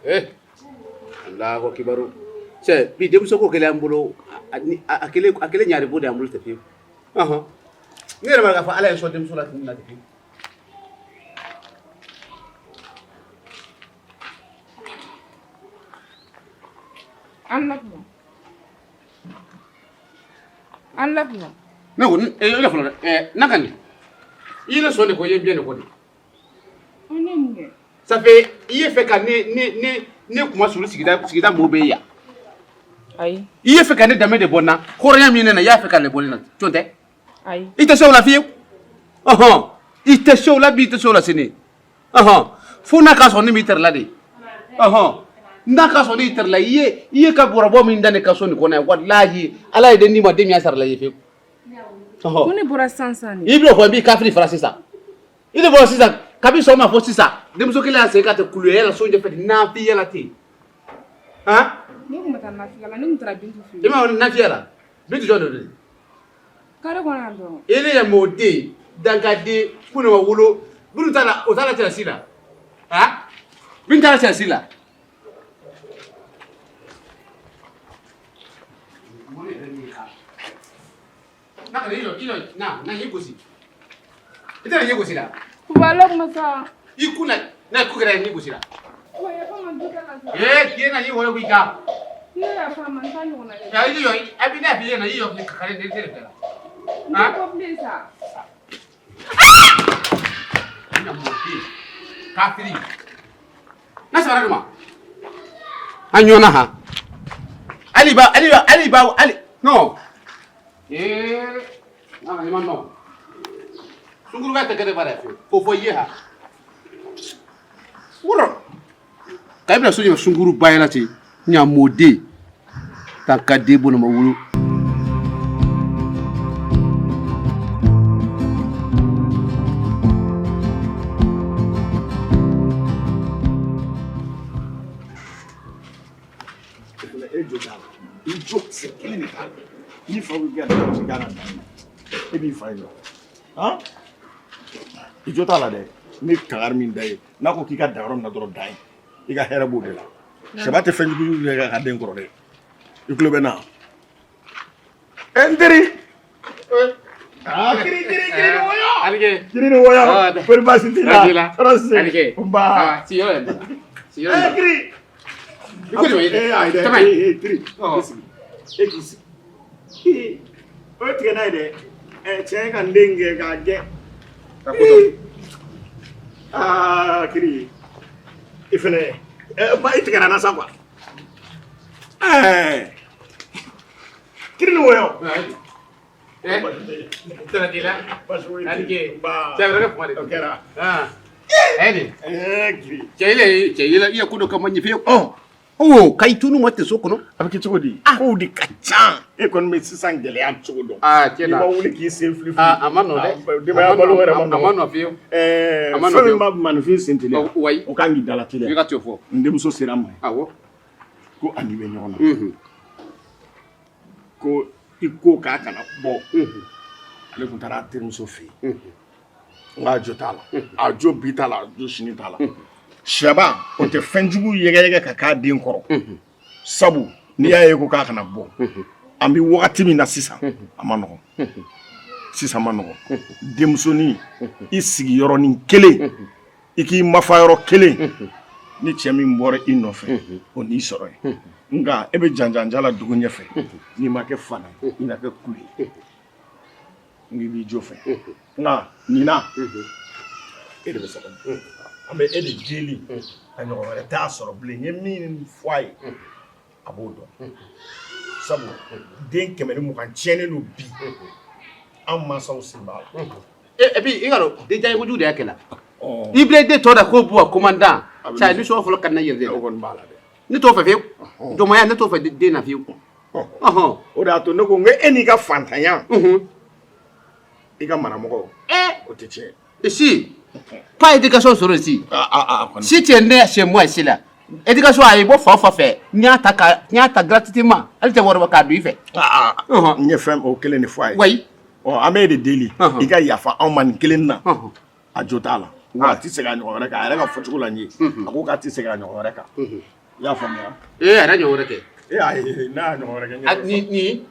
Eh Alahu akibaru cɛ bi denmuso ko gɛlɛya n bolo a kelen a kelen ɲare bo de y'an bolo tɛ fiyewu ɔhɔn ne yɛrɛ b'a k'a fɔ Ala ye sɔn denmuso la tuma min na ten An la kuma an la kuma ne ko e fɔlɔ dɛ ɛ na ka nin i ye ne sɔn de ko i ye n biɲɛ de ko de ne mun kɛ ça fait i ye fɛ ka ne kuma sulu sigida mɔgɔw bɛ yan ayi i ye fɛ ka ne danbe de bɔ n na hɔrɔnya min ne na i y'a fɛ ka ne bɔ ne na jɔn tɛ ayi i tɛ se o la fiyewu ɔhɔn i tɛ se o la bi i tɛ se o la sini ɔhɔn fo n'a k'a sɔrɔ ne m'i tɛrɛ de ɔhɔn n'a k'a sɔrɔ ne y'i tɛrɛ la i ye ka bɔrɔbɔ min da ne ka so nin kɔnɔ yan walahi Ala ye den d'i ma den min y'a sara la i ye fiyewu ɔhɔn ko ne bɔra sisan sisan de i bɛna fɔ n b'i kafiri fara sisan i de bɔra sisan kabi sɔgɔma fo sisan denmuso kelen y'a sen ka tɛ kuluya la so ɲɛfɛ nafi yala ten han ne kun bɛ taa nafiya la ne kun taara Bintu fɛ i yen ma nafiya la Bintu jɔn de don kare kɔnɔ yan dɔrɔn e ne yɛ mɔden dankaden minnu ma wolo minnu t'a la o t'a la cɛlasi la han min t'a la cɛlasi la na ka i jɔ i jɔ na na y'i gosi i tɛna ɲɛ gosi la Papa ala kuma sa i kun na n'a ku kɛra ɲɛ gosi la Papa yafa n ma n jo t'a la sa ee k'i na y'i wɔlɔ k'i kan ne yafa n ma n t'a ɲɔgɔnna kɛ i jɔ a bɛ n'a f'i ɲɛna i jɔ ka kari ne tɛ fɛ la n tɛ bɔ bilen sa ina mɔden kafiri na sabara ma an ɲɔgɔnna han hali ba hali ba hali ba hali non ee na ma non sunkuruba tɛ kɛ baara ye fiyewu k'o fɔ i ye han wɔrɔ ka i bila so ɲɛ sunkuruba yɛlɛ ten ɲamɔden ta ka den bolo ma wolo E jo t'a la i jo kisɛ kelen de t'a la n'i fa ko k'i ka dan k'i ka dan e b'i fa in dɔn han i jo t'a la dɛ ne kangari min da ye n'a ko k'i ka dan yɔrɔ min na dɔrɔn dan ye i ka hɛrɛ b'o de la sɛba tɛ fɛn jugu kɛ ka den kɔrɔ dɛ i tulo bɛ n na ɛ n teri aa kiri kiri kiri ni wɔyɔ Alike kiri ni wɔyɔ kori baasi t'i la tɔɔrɔ si Alike nba sigiyɔrɔ yɛrɛ sigiyɔrɔ ɛ kiri i ko de ma ye ee ayi dɛ Tama ee ee kiri i sigi e k'i sigi o ye tigɛ n'a ye dɛ ɛ cɛ ye ka n den gɛn k'a gɛn aa kiri i fɛnɛ ɛ ba i tigɛra n na sa quoi ɛɛ kiri ni wɔyɔ tɛnɛ t'i la baasi foyi tɛ Alike nba cɛ wɛrɛ kɛ kuma de o kɛra ah ɛni ɛɛ kiri cɛ ile cɛ ile i ye ko dɔ kɛ ma ɲɛ fiyewu ɔ ka i tunu ma tɛ so kɔnɔ a bɛ kɛ cogo di kow de ka ca e kɔni bɛ sisan gɛlɛya cogo dɔn aa tiɲɛ n'i na ma wuli k'i sen fili fili a ma nɔ dɛ denbaya balo yɛrɛ ma a ma nɔgɔn nɔ fiyewu ɛɛ a ma nɔ fɛn min fiyewu. b'a maninfin sen teliya wayi o kan k'i dala i teliya ka t'o fɔ n denmuso sera n ma awɔ ko a ni bɛ ɲɔgɔn na ko i ko k'a kana bɔ ale tun taara a terimuso fɛ yen n k'a jo t'a la a jo bi t'a la a jo sini t'a la sɛba o tɛ fɛn jugu yɛgɛyɛgɛ ka k'a den kɔrɔ sabu n'i y'a ye ko k'a kana bɔ an bɛ wagati min na sisan a ma nɔgɔn sisan ma nɔgɔn denmusonin i sigiyɔrɔnin kelen i k'i mafa yɔrɔ kelen ni cɛ min bɔra i nɔfɛ o n'i sɔrɔ yen nka e bɛ janjanja la dugu ɲɛfɛ n'i ma kɛ fana ye i na kɛ kulu ye n'i b'i jo fɛ nka nin na e de bɛ sababu an bɛ e de deli a ɲɔgɔn wɛrɛ t'a sɔrɔ bilen n ye min fɔ a ye a b'o dɔn sabu den 120 tiɲɛnen don bi an mansaw sen b'a la et puis i ka dɔn den jaye kojugu de y'a kɛ la i bila i den tɔ da ko buwa commandant cɛ ni sɔn fɔlɔ ka na yɛrɛ de o kɔni b'a la dɛ ne t'o fɛ fiyewu jɔnmaya ne t'o fɛ den na fiyewu ɔhɔn o de y'a to ne ko n ko e n'i ka fantanya i ka maramɔgɔ o tɛ tiɲɛ ici pas éducation sɔrɔ ici ah kɔni si tu es né chez moi ici là éducation a ye bɔ fa o fa fɛ n y'a ta ka n y'a ta gratuitement hali tɛ wari bɔ k'a don i fɛ ah n ye fɛn o kelen de fɔ a ye wayi ɔ an bɛ e de deli i ka yafa anw ma nin kelen na a jo t'a la A tɛ segin a ɲɔgɔn wɛrɛ kan. A yɛrɛ ka fɔcogo la n ye, a ko k'a tɛ segin a ɲɔgɔn wɛrɛ kan. I y'a faamuya? Ee, a yɛrɛ ɲɔgɔn wɛrɛ kɛ. E ayi, n'a y'a ɲɔgɔn wɛrɛ kɛ, n A yɛrɛ ni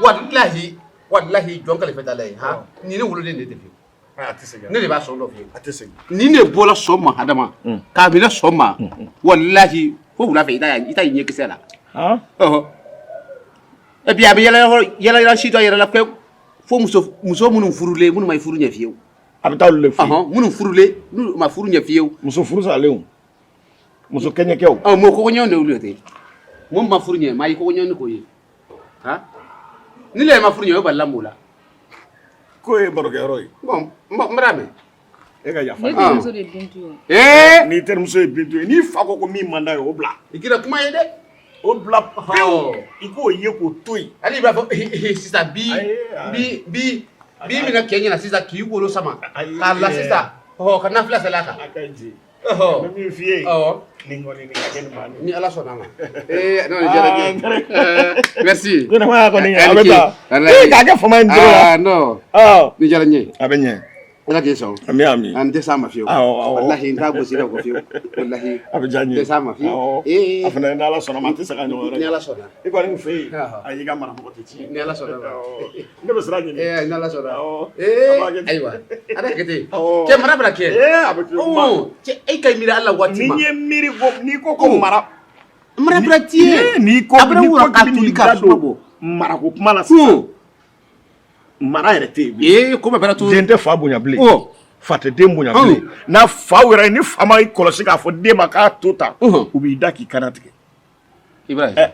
walahi, walahi, jɔn kalifa t'a la ye han, ni ne woloden de tɛ fiyewu. A tɛ segin. Ne de b'a sɔn dɔ fiyewu. A tɛ segin. Ni ne bɔra sɔgɔma hadama k'a minɛ sɔgɔma, walahi, fo wula fɛ, i t'a ye ɲɛkisɛ la. Ɔhɔ, et puis a bɛ yala yala yala si dɔ yɛrɛ la fɛn fo muso minnu furulen, minnu ma furu ɲɛ fiyewu. A bɛ taa olu de fɛ yen. Ɔhɔn, minnu furulen, minnu ma furu ɲɛ fiyewu. Muso furu salenw, muso kɛɲɛkɛw. Ɔ, mɔ kɔgɔɲɔgɔn de olu tɛ mun ma furu ɲɛ, maa ye kɔgɔɲɔgɔn ni k'o ye han, ni le ma furu ɲɛ, o balila m'o la. K'o ye barokɛyɔrɔ ye. Bon, n b'a mɛn. E ka yafa. Ne terimuso de ye Bintu ye. Ee. N'i terimuso ye Bintu ye, n'i fa ko min man d'a ye, o bila. I kɛra kuma ye dɛ. O bila pewu, i k'o ye k'o to yen. Hali i b'a fɔ sisan bi Ayi, ayi. bi bi minɛ kɛ ɲɛna sisan k'i wolo sama Ayi. k'a la sisan, ɔhɔ, ka nafila sɛlɛ a kan. A ka ɲi ten. Ɔhɔ. N bɛ min f'i ye, Ɔhɔ. nin kɔni, nin ka kɛ nin bannen. Ni Ala sɔnna a ma. Ee, non, nin diyara n ye. Ah. Merci. Ɲɛnamaya kɔni, a Ani bɛ ce. taa. Walahi. Ee, k'a kɛ fama ye nin cogo la. Ah non. Ɔ. Nin diyara n ye. A bɛ ɲɛ. Ala k'i sɔn. Ami, ami. An tɛ s'a ma fiyewu. Awɔ, awɔ. Walahi, n t'a gosi la ko fiyewu. Walahi. A bɛ diya n ye. N tɛ s'a ma fiyewu. Awɔ. Ee. A fana, n'Ala sɔnna ma, a tɛ segin a ɲɔgɔn wɛrɛ Ni kan. Ala sɔnna. I kɔni fɛ yen, Awɔ. ayi, i ka maramɔgɔ tɛ tiɲɛ. Ni Ala sɔnna ma. Awɔ. Ne bɛ sira ɲini. Ee, ni Ala sɔnna. Awɔ. Ee, A b'a kɛ ten. ayiwa. A bɛ kɛ ten. Awɔ. Cɛ, mara bɛna kɛ. Ee, a bɛ kɛ. Ɔ, cɛ, e ka miiri Ala waati Ni ma. n ye miiri ko n'i ko Oh. mara. Mara bɛna tiɲɛ. N'i ko A bɛna n'i ko wura k'i ka bɛ toli n'i ka da suma don bɔ. marako kuma la sisan, Hun. mara yɛrɛ tɛ yen bilen. Ee, ko bɛɛ bɛna to. Den tɛ fa bonya bilen. Ɔ. Fa tɛ den bonya bilen. N'a faw yɛrɛ ye, ni fa ma i kɔlɔsi k'a fɔ den ma k'a to tan, Unhun. u b'i da k'i kana tigɛ. Ibrahim. Ɛ,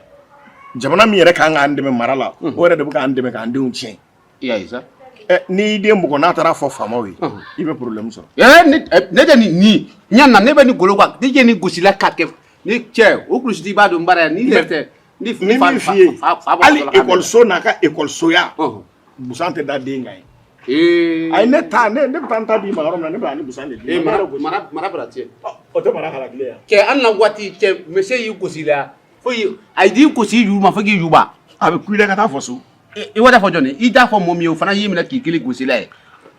jamana min yɛrɛ kan k'an dɛmɛ mara la, o yɛrɛ de bɛ k'an dɛmɛ k'an denw tiɲɛ. I y'a ye sa. Ɛ, n'i y'i den bugɔ, n'a taara fɔ faamaw ye, Unhun. i bɛ problème sɔrɔ. Ee, ne tɛ nin ɲa na, ne bɛ ni golo kan, ni jɛ ni gosila ka kɛ ni cɛ o kulusi i b'a dɔn baara yan ni yɛrɛ tɛ ni Ni fa min fa f'i ye, fa fa bɔ hali dɔ la k'a bɛn. ekɔliso n'a ka ekɔlisoya, Ɔhɔn. busan tɛ da den kan ye. Ee. Ayi, ne ta ne bɛ taa n ta d'i ma yɔrɔ min na, ne bɛ na ni busan de d'i Ee, ma. Ne mara yɛrɛ gosi. mara bɛna tiɲɛ. Ɔ, o tɛ mara halakile ya. Cɛ, hali na waati cɛ monsieur y'i gosi la fo a y'i gosi i juba fo k'i juba. A bɛ ku i la ka taa fɔ so. I wa fɔ jɔn ye? I t'a fɔ mɔgɔ min ye, o fana y'i minɛ k'i kelen gosi la ye.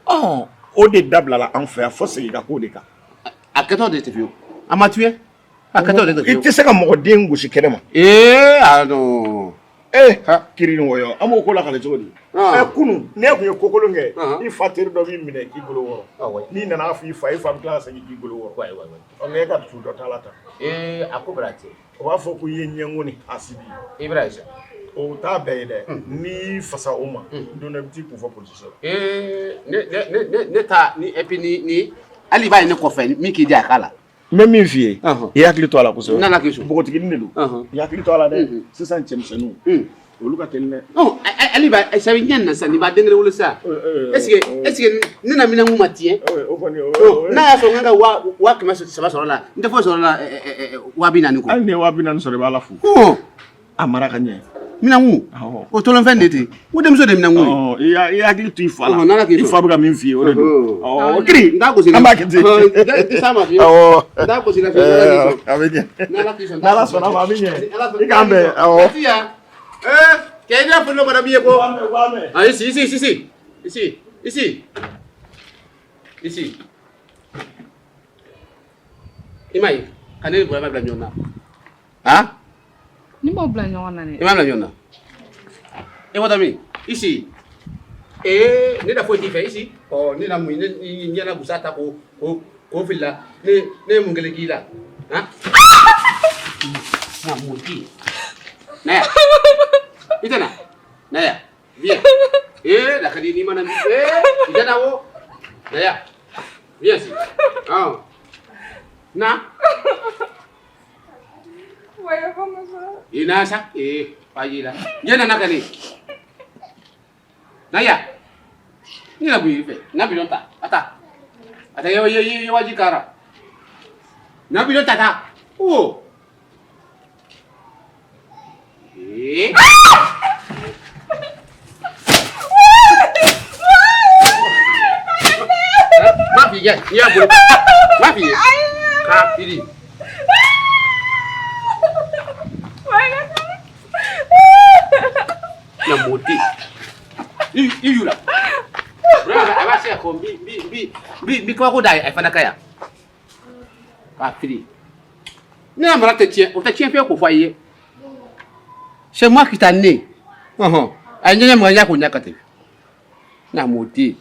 Ɔ, o de dabilala an fɛ yan fo segin ka k'o de kan. A kɛtɔ de tɛ fiyewu. A ma tuɲɛ. A kɛtɔ de tɛ I fiyewu. tɛ se ka mɔgɔ den gosi kɛnɛ ma. Ee, ah non. Ee, kiri ni wɔyɔ, an b'o ko lakale cogo di? Ah. Ɛ, kunun n'e tun ye ko kolon kɛ, Ah. i fa teri dɔ b'i minɛ k'i bolo Ah, wɔrɔ. ouais. N'i nana fɔ i fa, i fa bɛ tila ka segin k'i bolo wɔrɔ. Ouais, ouais, ouais. Ɔ, nka e ka tu dɔ t'a la tan. Ee, a ko bɛna tiɲɛ. O b'a fɔ ko i ye ɲɛŋoni asibi. Ibrahim. O t'a bɛɛ ye dɛ. N'i y'i fasa o ma, don dɔ i bɛ t'i kun fɔ polisiso la. Ee, ne ta ni et puis ni hali i b'a ye ne kɔfɛ min k'i di a k'a la. N bɛ min f'i ye, Ɔhɔn. i hakili to a la kosɛbɛ. N'Ala k'i sɔn. Npogotiginin de don. Ɔhɔn. I hakili to a la dɛ. Mhm. Sisan cɛmisɛnninw, olu ka teli dɛ. Ɔ, hali b'a sabu ɲɛ na sisan nin b'a den kelen wolo sisan. Est ce que ne na minɛnkun ma tiɲɛ? O kɔni o Ɔ, n'a y'a sɔrɔ n ka 300 000 sɔrɔ la, n tɛ foyi sɔrɔ la 40 000 kɔ. Hali ni ye 40 000 sɔrɔ, i b'a la fo. Ɔ, A mara ka ɲɛ. Minɛnkun. Awɔ. O tɔlɔfɛn de ten. Ko denmuso de ye minɛnkun ye. Ɔ, i hakili to i fa la. Ɔhɔn, n'Ala k'i I sɔn. fa bɛ ka min f'i ye, o de don. Ɔhɔn. Ɔ, o kiri. N t'a gosi la. An b'a kɛ ten. Ɔhɔn, n tɛ s'a ma fiyewu. Awɔ. N t'a gosi la fiyewu, n'Ala k'i sɔn. A bɛ ɲɛ. N'Ala k'i sɔn. N'Ala sɔnna ma, a bɛ ɲɛ. Ni Ala sɔnna. I k'an bɛn. Awɔ. Merci ya. Ee, cɛ, i bɛna foli dɔ madame ye ko. Ah, ici, ici, ici, ici. Ici, ici. Ici. I m'a ye, ka ne ni Burama bila ɲɔgɔn na. Han? Ni m'o bila ɲɔgɔn na dɛ. I m'a bila ɲɔgɔn na. E bɔtɔ min? Ici. Ee, ne da foyi t'i fɛ ici. Ɔ, ne na mun ne ni ɲɛna busa ta ko fili la. Ne ye mun kelen k'i la? Han? Na mun di? Na yan. I tɛ na. Na yan. Viens. Ee, la ka di n'i mana. Ee, i tɛ na wo. Na yan. Viens ici. Ah. Na. Wa yafa ma sa. I na sa. Ee, fa y'i la. Ɲɛ nana ka ne. Na yan. Ne na mun y'i fɛ? Na bidɔn ta. A ta. A ta ye waji kara. Na bidɔn ta ta. Oh. Ee. Ma f'i ye, n'i y'a bolo. Ma f'i ye. Kafiri. Wa yafa. Na moti. I y'u la. Vraiment, a b'a se ka ko n bi n bi n bi n bi n bi kabako da a fana kan yan. Kafiri. Ne ka mara tɛ tiɲɛ, o tɛ tiɲɛ fɛn k'o fɔ a ye. C'est moi qui t'a né. Ɔhɔn. A ye ɲɛɲɛ mɔgɔ ɲɛ k'o ɲɛ ka ten. N'a m'o den.